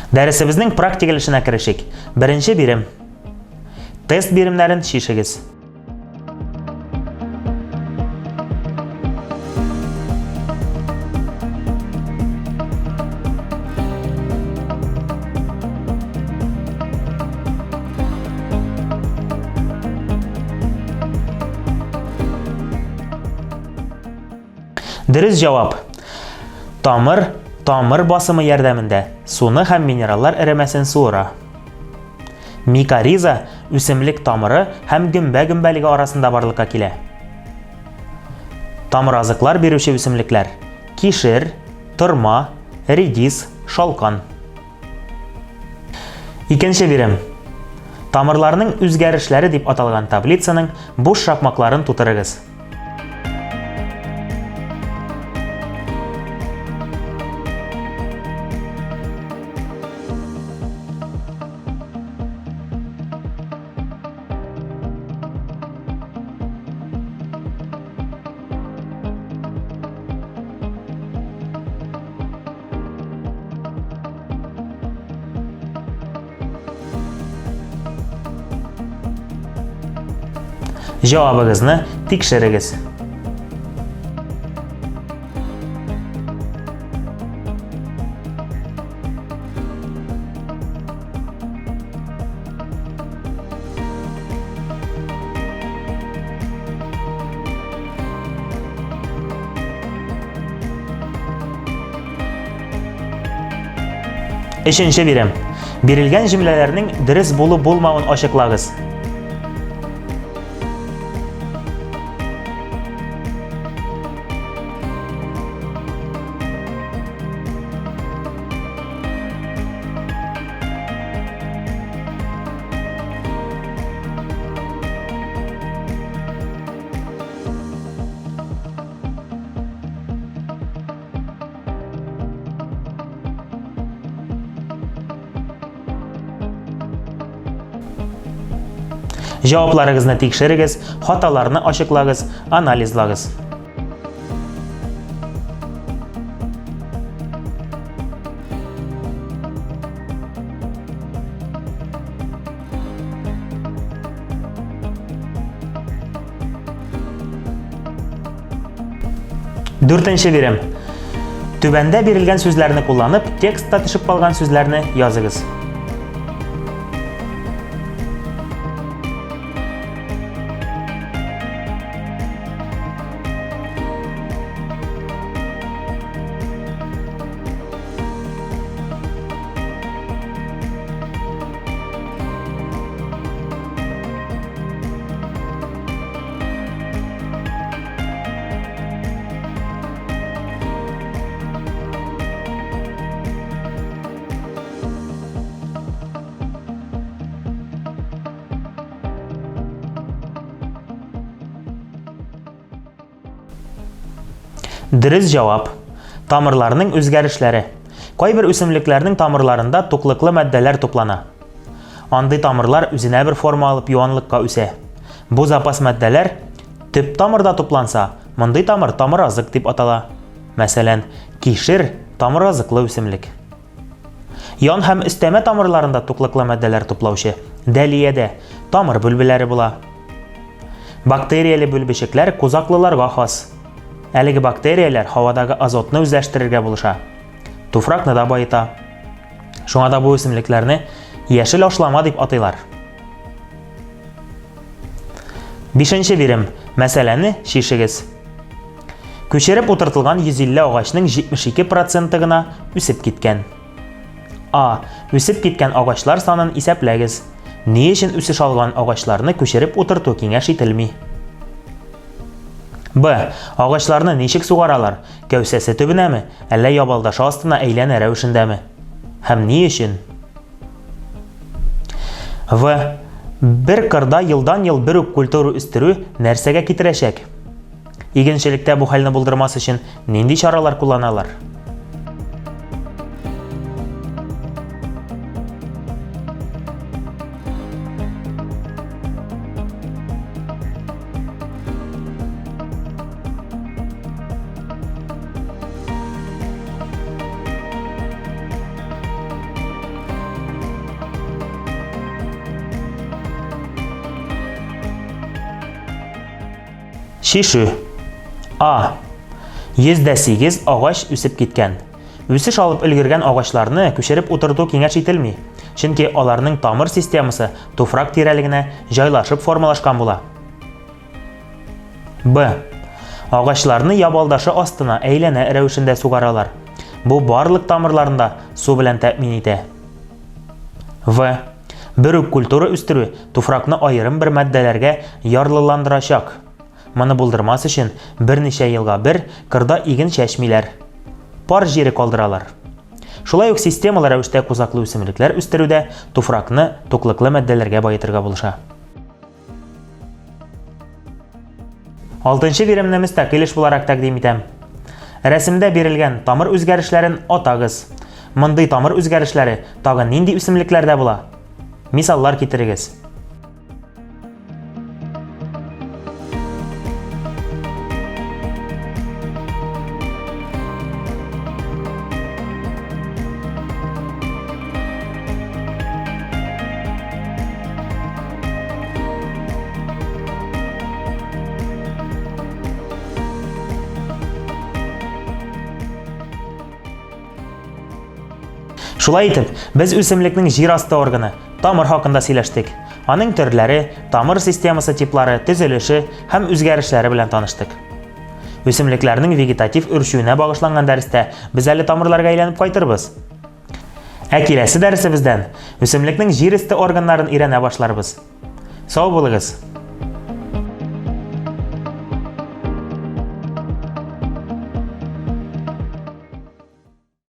Дәресебезнең практик өлешенә керешик. Беренче бирем. Тест биремнәрен чишегез. Дөрес җавап. Тамыр, тамыр басымы ярдәмендә суны һәм минераллар эремәсен суыра. Микориза үсемлек тамыры һәм гөмбә гөмбәлеге арасында барлыкка килә. Тамыразыклар бирүче үсемлекләр: кишер, торма, редис, шалкан. Икенче бирем. Тамырларның үзгәрешләре дип аталган таблицаның буш шакмакларын тутырыгыз. Җавабыгызны тикшерегез. Өченче бирем. Бирелгән җөмләләрнең дөрес булу-булмавын ачыклагыз. Җавапларыгызны тикшерегез, хаталарны ачыклагыз, анализлагыз. Дүртенче бирем. Түбәндә бирелгән сүзләрне кулланып, текстта төшеп калган сүзләрне языгыз. Дөрес җавап. Тамырларның үзгәрешләре. Кайбер үсемлекләрнең тамырларында туклыклы матдәләр туплана. Андый тамырлар үзенә бер форма алып юанлыкка үсә. Бу запас матдәләр төп тамырда тупланса, мондый тамыр тамыразык дип атала. Мәсәлән, кишер тамыразыклы үсемлек. Ян һәм өстәмә тамырларында туклыклы матдәләр туплаучы дәлиядә тамыр бүлбеләре була. Бактерияле бүлбечекләр кузаклыларга хас. Әлеге бактерияләр һавадагы азотны үзләштерергә булыша. Туфракны да баета. Шуңа да бу үсемлекләрне яшел ашлама дип атыйлар. Бишенче бирем. Мәсьәләне чишегез. Күчереп утыртылган 150 агачның 72 проценты гына үсеп киткән. А. Үсеп киткән агачлар санын исәпләгез. Ни өчен үсеш алган агачларны күчереп утырту киңәш ителми? Б. Агачларны ничек сугаралар? Кәүсәсе төбенәме, әллә ябалдашы астына әйләнә рәвешендәме? Һәм ни өчен? В. Бер кырда елдан-ел бер үк культура үстерү нәрсәгә китерәчәк? Игенчелектә бу хәлне булдырмас өчен нинди чаралар кулланалар? Чишү. А. 108 агач үсеп киткән. Үсеш алып өлгергән агачларны күчереп утырту киңәш ителми, чөнки аларның тамыр системасы туфрак тирәлегенә җайлашып формалашкан була. Б. Агачларны ябалдашы астына әйләнә рәвешендә сугаралар. Бу барлык тамырларын да су белән тәэмин итә. В. Бер үк культура үстерү туфракны аерым бер матдәләргә ярлыландырачак. Моны булдырмас өчен берничә елга бер кырда иген чәчмиләр. Пар җире калдыралар. Шулай ук системалы рәвештә кузаклы үсемлекләр үстерү дә туфракны туклыклы матдәләргә баетырга булыша. Алтынчы биремне мөстәкыйль эш буларак тәкъдим итәм. Рәсемдә бирелгән тамыр үзгәрешләрен атагыз. Мондый тамыр үзгәрешләре тагын нинди үсемлекләрдә була? Мисаллар китерегез. Шулай итеп, без үсемлекнең җир асты органы, тамыр хакында сөйләштек. Аның төрләре, тамыр системасы типлары, төзелеше һәм үзгәрешләре белән таныштык. Үсемлекләрнең вегетатив үрчүенә багышланган дәрестә без әле тамырларга әйләнеп кайтырбыз. Ә киләсе дәресебездән үсемлекнең җир өсте органнарын өйрәнә башларбыз. Сау булыгыз!